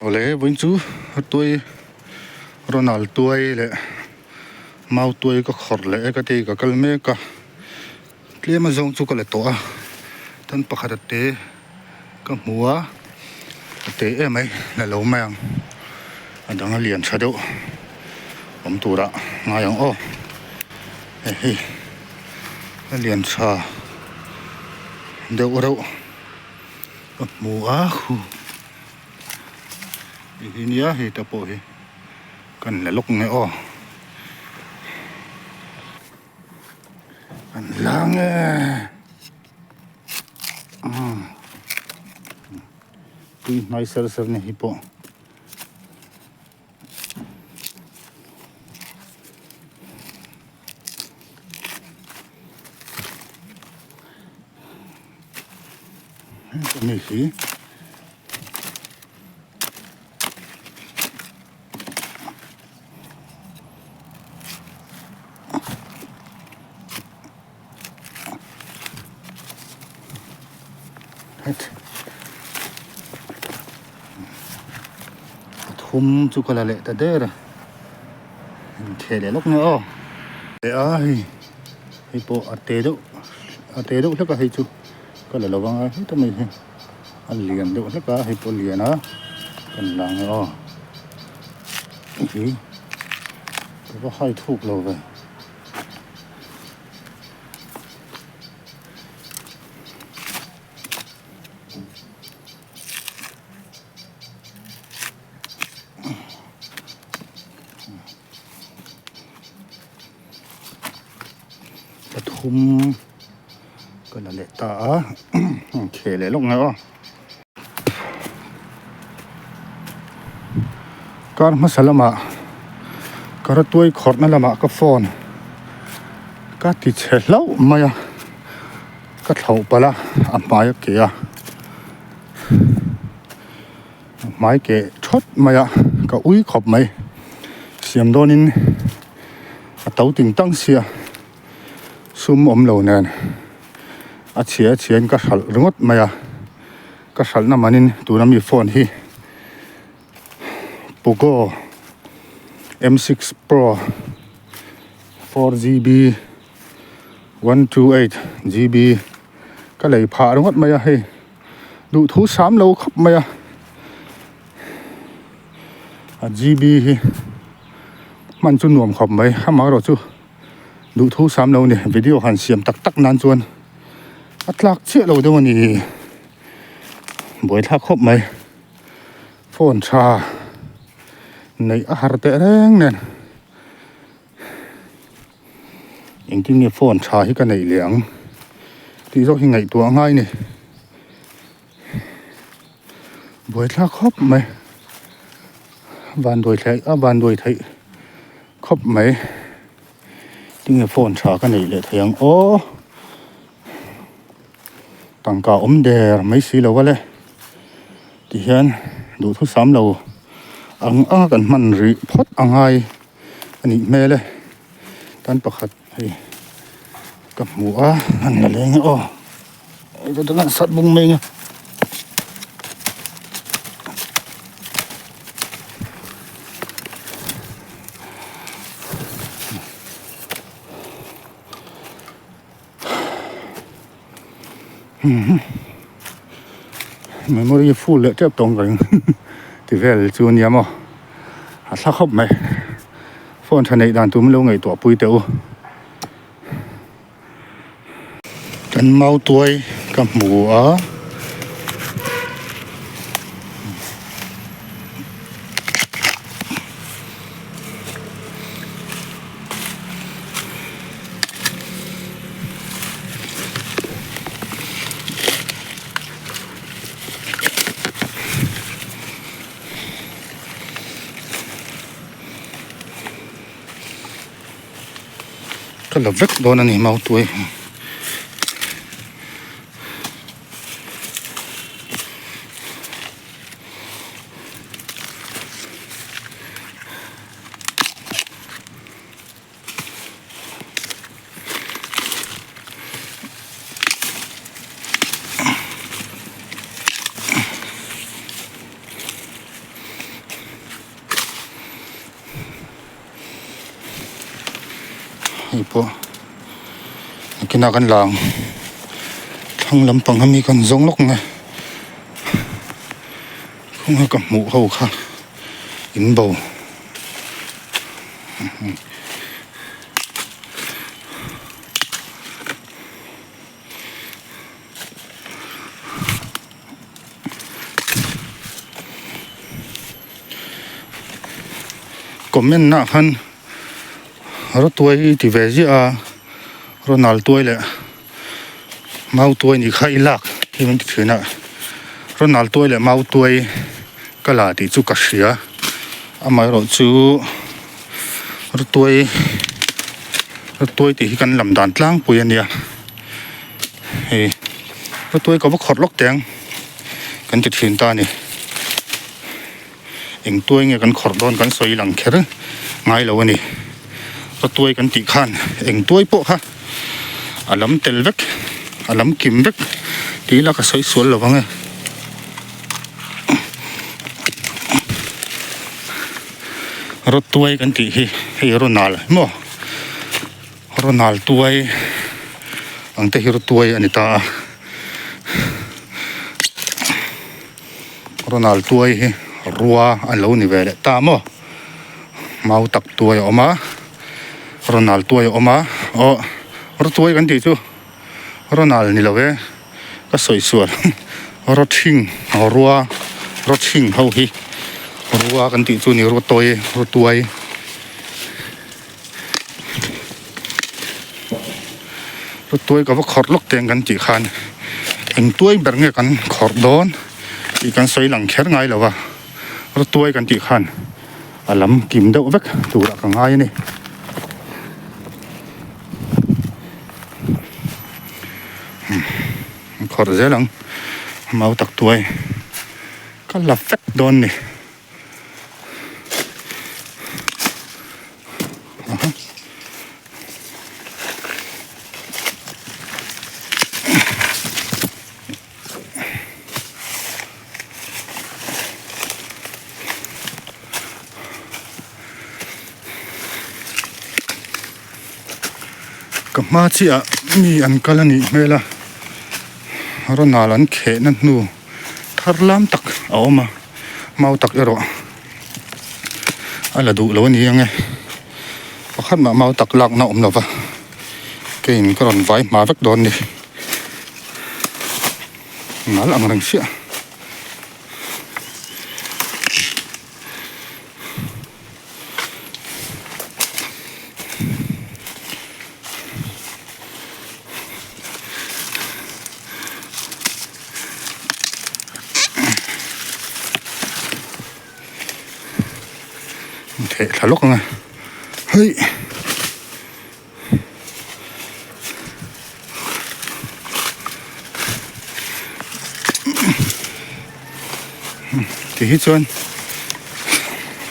Awle vawiin chu tuai Ronald tuai leh mau tuai ka khawrh leh e ka ti ka kal mek a tlem a zawng chu ka la tawh a tan pakhat a te ka hmu a a te em mai la lo mai ang a dang a lian tha deuh awm turah ngai ang aw hei hi a lian tha deuh reuh ka hmu a khu. Hei hi nia hei te pawh hi kan la lawk nge aw kan la nge umm tui hnai ser ser ni hi pawh. Hei hi Pathum chu ka la leh ta der a intheh leh lawk nge aw leh a hei hei pawh a te deuh a te deuh hlek a hei chu ka la lo vang a heta mai hi a lian deuh hlek a hei pawh a lian a kan la nge aw hei ka va hai thuk lo ve. Pathum ka la leh ta a kheh leh lawk nge aw. Kar hmasa lamah ka ratuai khawrhna lamah ka phone ka ti chhe hlauh mai a ka thlauh palh a a hmai a ke a a hmai keh thawt mai a ka ui khawp mai siam dawnin a to ting tang sia sum awm lo nen a chhia a chhia in ka hralh ringawt mai a. Ka hralhna manin tuna mi phone hi Poco M6 Pro 4GB 128GB ka lei phah ringawt mai a hei duhthu sam lo khawp mai a a GB hi hman chu nuam khawp mai amaherawhchu duhthu sam lo a ni video han siam tak tak nan chuan a tlak chiah lo deuh a ni buaithlak khawp mai phone tha neih a har teh reng nen engtin nge phone tha hi ka neih leh ang tih zawk hi ngaihtuah a ngai a ni buaithlak khawp mai vanduai theih a vanduai theih khawp mai tinge phone tha ka neih leh thei ang aw tangka awm der mai si lo a le tihian duhthusam lo ang anga kan hman rih phawt a ngai a nih hmel e tan pakhat hei ka hmu a an la leng e aw. Sat bung mai nge. Memory full leh tep tawng ka ring ti vel chu ania maw a thla khawp mai phone tha neih dan tur min lo ngaihtuah pui teh u. Kan mau tuai ka hmu a. Ka la vek dawn a ni mau tuai hi. Hei pawh nakinah kan la ang thlang lampang ami kan zawng lawk ang e khawnge ka hmuh ho kha in bo. Comment nah khan Rawtuai i ti ve ziah a, Ronald tuai leh Mau tuai nih kha i lak hi min ti thin a, Ronald tuai leh Mau tuai ka la tih chu ka hria, amaherawh chu Rawtuai Rawtuai tih hi kan lam dan tlangpui a nia, hei Rawtuai ka va khawrh lawk teh ang kan ti thin ta a ni. Eng tuai nge kan khawrh dawn kan sawi lang kher ngai lo a ni. Ka tuai kan tih khan eng tuai pawh kha a lam tel vek, a lam kim vek tih ila ka sawi sual lo vang e. Rawtuai kan tih hi hei Ronald maw Ronald tuai ang te hi rawtuai a ni ta a. Ronald tuai hi rua a lo ni ve leh ta maw mau tak tuai a awm a Ronald tuai a awm a aw rawtuai kan tih chu Ronald ni lo e ka sawi sual rawthing rua rawthing ho hi rua kan tih chu ni rawtuai rawtuai. Tuai ka va khawrh lawk teng kan tih khan eng tuai ber nge kan khawrh dawn tih kan sawi lang kher ngai lo va rawtuai kan tih khan a lam kim deuh vek turah ka ngai a ni. Khawrh zel ang mau tak tuai ka la vek dawn ni. Ka hma chiah ah mi an kal a nih hmel a Ronald an kheh na hnu thar lam tak a awm a mau tak erawh a la duh lo a ni ang e pakhat mah mau tak lak na awm lo va keiin ka rawn vai hma vek dawn ni nal ang reng chiah. Theh thla lawk ang a hei. Ti hi chuan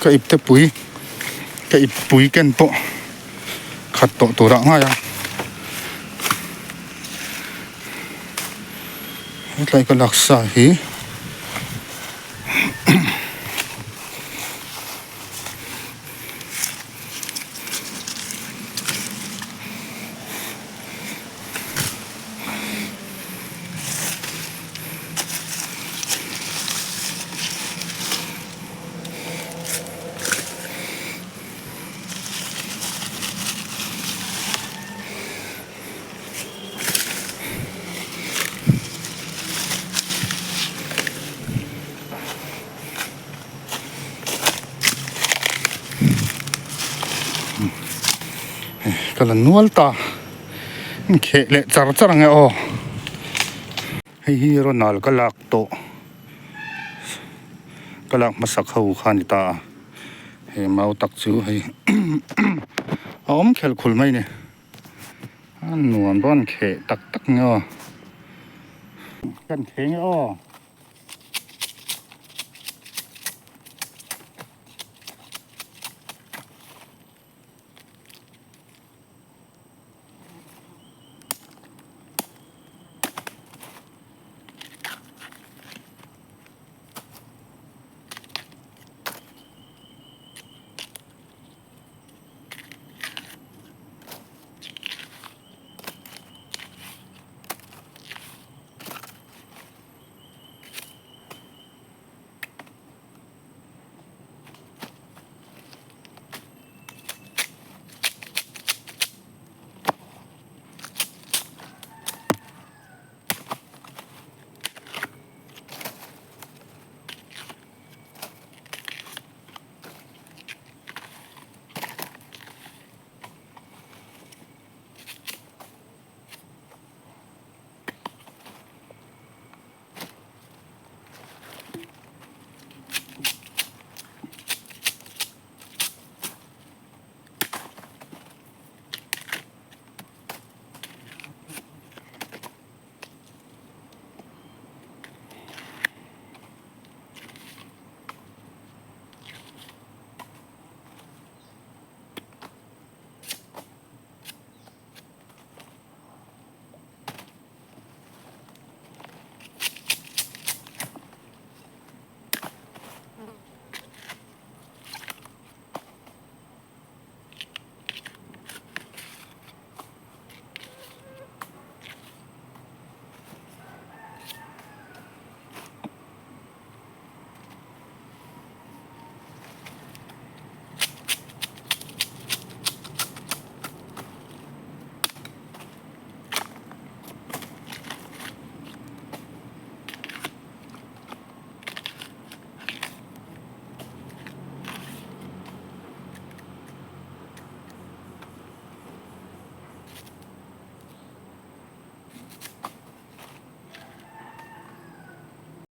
ka ipte pui ka ip pui ken pawh khat tawh tur ah ngai a hetlai ka laksa hi. Ka la nual ta kheh leh char char ang e aw hei hi Ronald ka lak tawh ka lak hmasak ho kha a ni ta a he mau tak chu hei a awm khelh khul mai a ni a nuam rawn kheh tak tak ang e aw kan kheng e aw.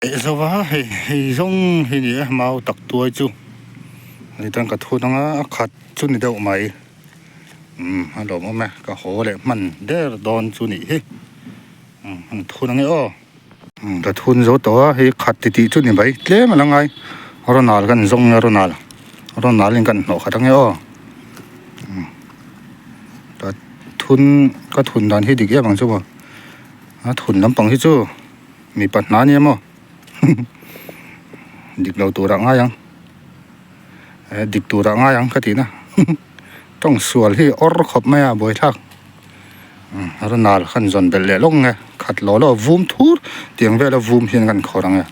Leh zo va, hei hei zawng hi ni e mau tak tuai chu hei tan ka thun anga a khat chu ni deuh mai umm a lawmawm e ka haw leh hman der dawn chu nih hi umm an thun ange aw umm ka thun zo tawh a hei khat ti tih chu ni mai tlem a la ngai Ronald kan zawng nge Ronald Ronald in kan hnawh khat ange aw umm ka thun ka thun dan hi dik em ang chu maw a thun lampang hi chu. Mipa hna nia maw dik lo turah ngai ang eh dik turah ngai ang ka tih na tawng sual hi awr khawp mai a buaithlak ronal khan zawn belh leh lawk nge khat law law vum thur tiang vela vum hian kan khawr ang e.